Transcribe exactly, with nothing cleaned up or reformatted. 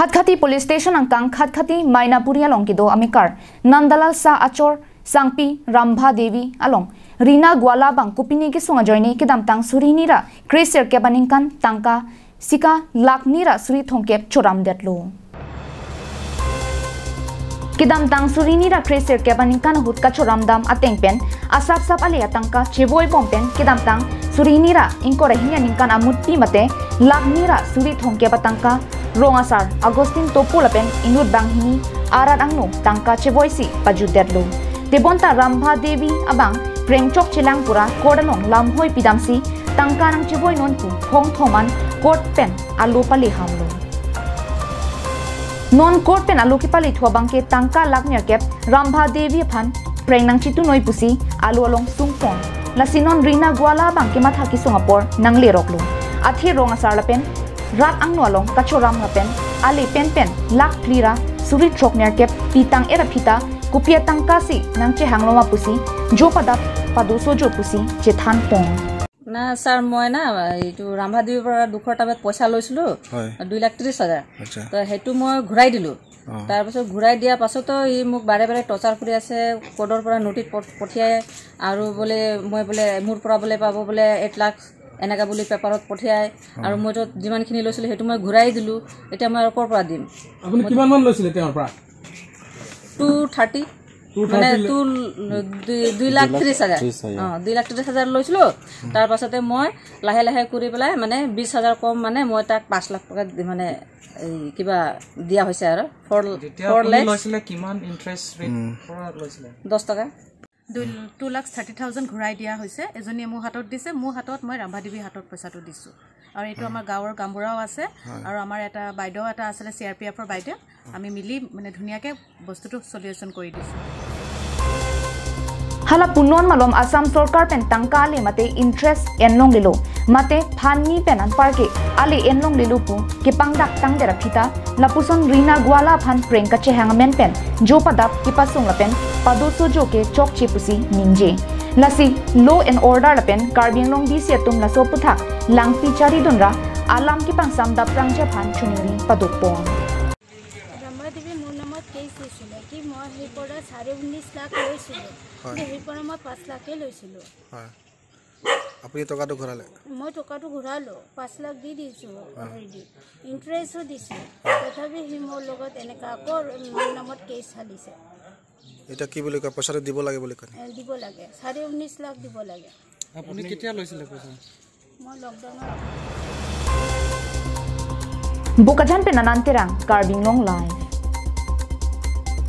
Khatkhati Police Station angkang Khatkhati Mainapuri along kedo amekar Nandalal Shah achor sangpi Rambha Devi along Rina Gwala abang kopine kesung ajoine kedamtang suri hini ra kre sirkep aningkan tangka sika lakh hini ra suri thomkep choramdetlo. Kedamtang suri hini ra kre sirkep aningkan ahut kachoramdam ateng pen asapsap ale atangka chevoi bom pen kedamtang suri hini ra ingkoi ra hini aningkan amutpi mate lakh hini ra suri thomkep atangka rong asar Augustine Topo lapen inut banghini arat angno tangka chevoisi pajutdetlo. Tebonta Rambha Devi abang prengchok chelang pura court along lamhoi pidamsi tangka nangchevoi non pu phongthom an court pen alo pale hamlo. Non court pen alo kepale thu abangke tangka lakh nerkep Rambha Devi aphan preng nangchitunoi pusi alo along sungpon. Lasi non Rina Gwala abangke matha kesung apor nangleroklo. Athe rong asar lapen rat angno along kachoram lapen ale penpen lakh phli ra suri throk nerkep pitang-et aphi ta kopi atangka si nangchehangloma pusi jo padap padosojo pusi chethanpon. না ছাৰ, মই না এইটো ৰাম্ভাদেৱীৰ পৰা দুশ টকাত পইচা লৈছিলোঁ, হয়। দুই লাখ ত্ৰিছ হাজাৰ। আচ্ছা। তো সেইটো মই ঘূৰাই দিলোঁ। অ। তাৰপাছত ঘূৰাই দিয়াৰ পাছতো সি মোক বাৰে বাৰে টৰ্চাৰ কৰি আছে, কোৰ্টৰ পৰা নটিচ প-, পঠিয়াই আৰু বোলে মই বোলে মোৰ পৰা বোলে পাব বোলে এক লাখ, এনেকা বুলি পেপাৰত পঠিয়াই। অ। আৰু মইতো যিমানখিনি লৈছিলোঁ সেইটো মই ঘূৰাই দিলোঁ। এতিয়া মই আৰু ক'ৰ পৰা দিম? আপুনি মই কিমান মান লৈছিলে তেওঁৰ পৰা? Two thirty. টু মানে থাৰ্টি টু, দুই, দুই লাখ ত্ৰিছ হাজাৰ। ত্ৰিছ হাজাৰ। অ, দুই লাখ ত্ৰিছ হাজাৰ লৈছিলোঁ। তাৰ পাছতে মই লাহে লাহে কৰি পেলাই মানে বিছ হাজাৰ কম মানে মই তাক পাঁচ লাখ টকা দি মানে এই কিবা দিয়া হৈছে আৰু। ফ'ৰ, যেতিয়া ফ'ৰ আপুনি লেক্স। লৈছিলে, কিমান ইণ্টাৰেষ্ট ৰেট উম। পৰা লৈছিলে? দহ টকা। দুই, টু লাখ থাৰ্টি থাউজেণ্ড ঘূৰাই দিয়া হৈছে। এজনীয়ে মোৰ হাতত দিছে, মোৰ হাতত মই ৰাম্ভাদেৱীৰ হাতত পইচাটো দিছোঁ। আৰু এইটো হয়। আমাৰ গাঁৱৰ গাঁওবুঢ়াও আছে, হয়। আৰু আমাৰ এটা বাইদেউ এটা আছিলে চি আৰ পি এফৰ বাইদেউ, আমি মিলি মানে ধুনীয়াকে বস্তুটো চলিউশ্যন কৰি দিছোঁ। Hala punon malom Assam sorkar pen tangka ale mate interest enlonglelo, mate phan ni pen anparke ale enlonglelo pu kepangdak tangdet aphi ta lapuson Rina Gwala aphan preng kachehang amen pen jo padap kepasung lapen padosojo ke chokche pusi ningje. Lasi law and order lapen Karbi Anglong D C atum laso aphuthak langpi charidun ra alam kepangsam dapprangji aphan choningri padokpon. ৰাম্ভাদেৱী মোৰ নামত কেছ দিছিলে কি মই সেই পৰা চাৰে ঊনৈছ লাখ লৈছিলোঁ। হয়। কিন্তু সেই পৰা মই পাঁচ লাখে লৈছিলোঁ। হয়। আপুনি টকাটো ঘূৰালে? মই টকাটো ঘূৰালোঁ, পাঁচ লাখ দি দিছোঁ হয়। অলৰেডি। ইণ্টাৰেষ্টো দিছোঁ। তথাপি সি মোৰ লগত এনেকা আকৌ মোৰ নামত কেছ ঢালিছে। এতিয়া কি বুলি কয়, পইচাটো দিব লাগে বুলি কয়? এ, দিব লাগে, চাৰে ঊনৈছ লাখ দিব লাগে। আপুনি কেতিয়া লৈছিলে পইচা? মই লকডাউনৰ আগত। Bokajan pen Anand Terang, Karbi Anglong Live.